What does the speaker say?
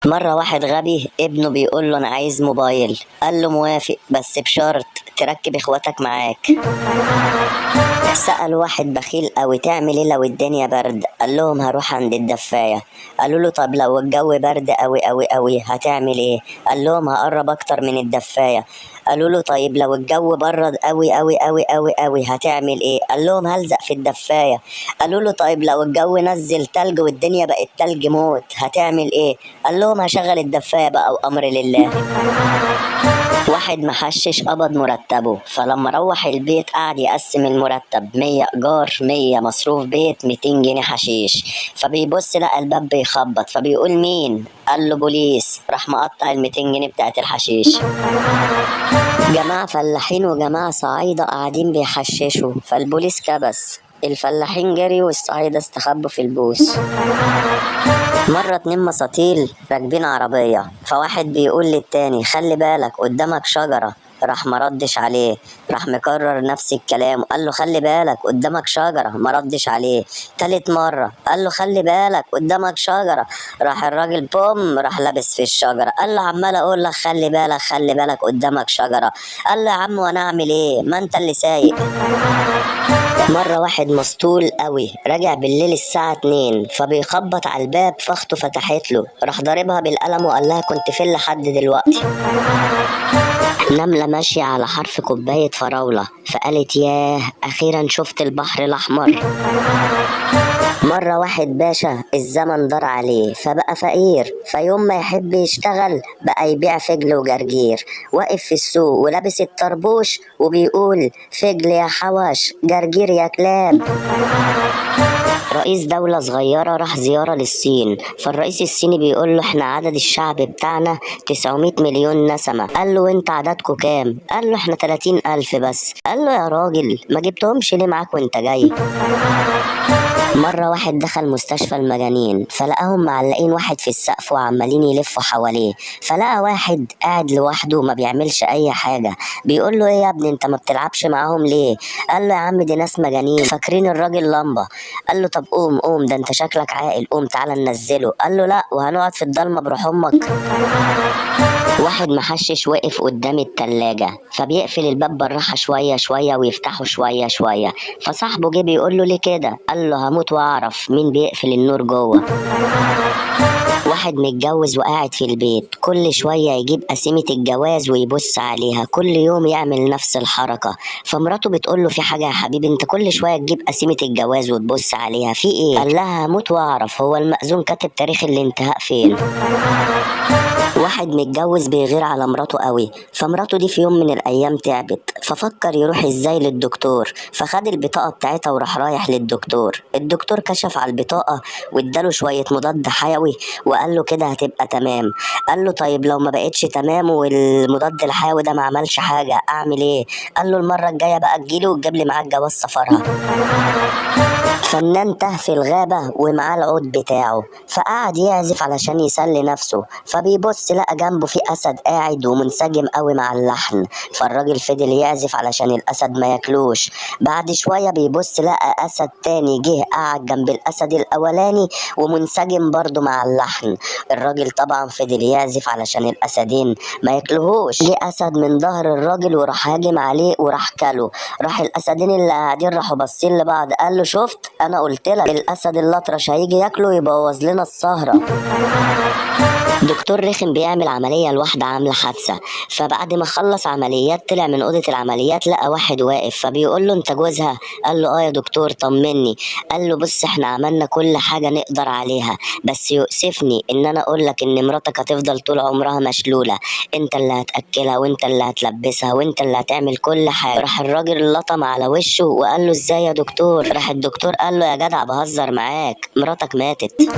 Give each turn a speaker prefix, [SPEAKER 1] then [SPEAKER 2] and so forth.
[SPEAKER 1] مرة واحد غبي ابنه بيقول له أنا عايز موبايل، قال له موافق بس بشرط تركب إخواتك معاك. سأل واحد بخيل أوي تعمل إيه لو الدنيا برد؟ قال لهم هروح عند الدفاية. قالوا له طب لو الجو برد أوي أوي أوي هتعمل إيه؟ قال لهم هقرب أكتر من الدفاية. قالوا له طيب لو الجو برد أوي أوي أوي أوي أوي هتعمل إيه؟ قال لهم هلزق في الدفاية. قالوا له طيب لو الجو نزل تلج والدنيا بقت تلج موت هتعمل إيه؟ قال لهم هشغل الدفاية بقى وأمر لله. واحد محشش قبض مرتبه، فلما روح البيت قعد يقسم المرتب، 100 إيجار، 100 مصروف بيت، 200 جنيه حشيش. فبيبص لقى الباب بيخبط، فبيقول مين؟ قال له بوليس. راح مقطع ال 200 جنيه بتاعت الحشيش. جماعة فلاحين وجماعة صعايدة قاعدين بيحششوا، فالبوليس كبس، الفلاحين جريوا والصعايدة استخبوا في البوس. مرة اتنين مساطيل راكبين عربية، فواحد بيقول للتاني خلي بالك قدامك شجرة، راح مردش عليه، راح مكرر نفس الكلام قال له خلي بالك قدامك شجرة، مردش عليه. تالت مرة قال له خلي بالك قدامك شجرة، راح الراجل بوم راح لابس في الشجرة. قال له عمال اقول لك خلي بالك خلي بالك قدامك شجرة. قال له يا عم وانا اعمل ايه، ما انت اللي سايق. مرة واحد مسطول قوي راجع بالليل الساعة 2، فبيخبط على الباب، فاخته فتحت له، راح ضاربها بالقلم وقال لها كنت فين لحد دلوقتي. نملة ماشية على حرف كوباية فراولة، فقالت ياه أخيرا شفت البحر الأحمر. مرة واحد باشا الزمن دار عليه فبقى فقير، فيوم ما يحب يشتغل بقى يبيع فجل وجرجير. واقف في السوق ولابس الطربوش وبيقول فجل يا حواش جرجير يا كلاب. رئيس دولة صغيرة راح زيارة للصين، فالرئيس الصيني بيقول له احنا عدد الشعب بتاعنا 900 مليون نسمة. قال له وانت عددكوا كام؟ قال له احنا 30 ألف بس. قال له يا راجل ما جبتهمش ليه معاك وانت جاي؟ مرة واحد دخل مستشفى المجانين، فلقاهم معلقين واحد في السقف وعمالين يلفوا حواليه، فلقى واحد قاعد لوحده ما بيعملش أي حاجة. بيقول له إيه يا ابني أنت ما بتلعبش معاهم ليه؟ قال له يا عم دي ناس مجانين فاكرين الراجل لمبة. قال له طب قوم قوم ده أنت شكلك عاقل، قوم تعالى ننزله. قال له لا وهنقعد في الضلمة بروح أمك. واحد محشش وقف قدام التلاجة، فبيقفل الباب بالراحة شوية شوية ويفتحه شوية شوية، فصاحبه جه بيقول له ليه كده؟ قال له هموت واعرف مين بيقفل النور جوه. واحد متجوز وقاعد في البيت، كل شوية يجيب قسيمة الجواز ويبص عليها، كل يوم يعمل نفس الحركة. فمراته بتقول له في حاجة يا حبيبي، انت كل شوية تجيب قسيمة الجواز وتبص عليها، في ايه؟ قال لها هموت واعرف هو المأذون كاتب تاريخ الانتهاء فين. واحد متجوز بيغير على مراته قوي، فمراته دي في يوم من الايام تعبت، ففكر يروح ازاي للدكتور، فخد البطاقة بتاعتها وراح رايح للدكتور. الدكتور كشف على البطاقة واداله شوية مضاد حيوي وقال له كده هتبقى تمام. قال له طيب لو ما بقتش تمام والمضاد الحيوي ده ما عملش حاجة اعمل ايه؟ قال له المرة الجاية بقى تجيلي وتجيب لي معاك جواز سفرها. فنان تاه في الغابة ومعاه العود بتاعه، فقعد يعزف علشان يسلي نفسه، فبيبص لقى جنبه في أسد قاعد ومنسجم قوي مع اللحن، فالراجل فضل يعزف علشان الأسد ما ياكلوش. بعد شوية بيبص لقى أسد تاني جه قعد جنب الأسد الأولاني ومنسجم برضه مع اللحن، الراجل طبعا فضل يعزف علشان الأسدين ما ياكلوهوش. جه أسد من ظهر الراجل وراح هاجم عليه وراح كله. راح الأسدين اللي قاعدين راحوا باصين لبعض، قال له شفت انا قلت لك الاسد الاطرش هيجي ياكله يبوظ لنا السهره. دكتور رخم بيعمل عمليه لواحده عامله حادثه، فبعد ما خلص عمليات طلع من اوضه العمليات لقى واحد واقف، فبيقول له انت جوزها؟ قال له اه يا دكتور طمني. قال له بص احنا عملنا كل حاجه نقدر عليها، بس يؤسفني ان انا اقول لك ان مراتك هتفضل طول عمرها مشلوله، انت اللي هتاكلها وانت اللي هتلبسها وانت اللي هتعمل كل حاجه. راح الراجل لطم على وشه وقال له ازاي يا دكتور؟ راح الدكتور قال له يا جدع بهزر معاك، مراتك ماتت.